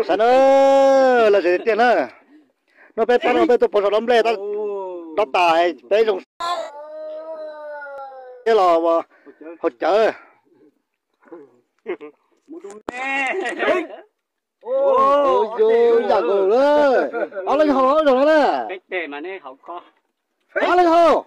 Saib na, lom zem tiag na. Hnub peb pab no peb tuaj pov zog dob nplej, dob tas peb zoo thiab los haus cawv. Yam nkaus na, ob leeg haus ob zaug no na. Ob leeg haus.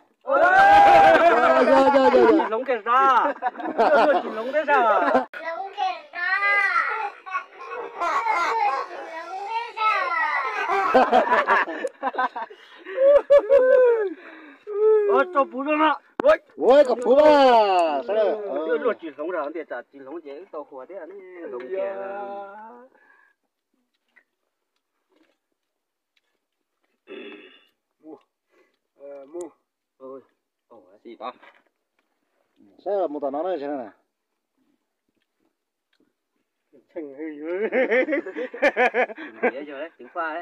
Ua kom puv a. Luag tsis hloov zog tias tsam tsis hloov ces wb tau hua thiab. Saib mus tom no na. Txiv, txiv tuaj.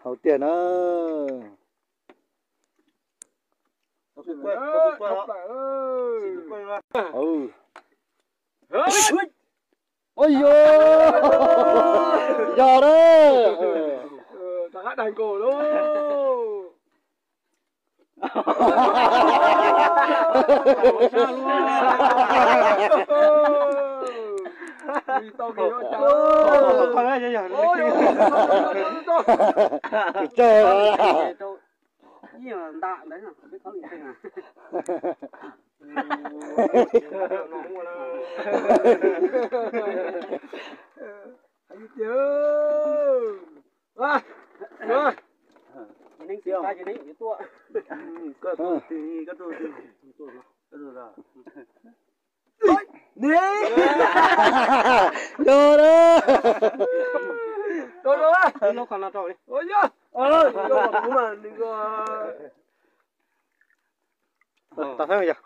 Haus tiag na. Ua yog, yog na. Yog na. Tau yog.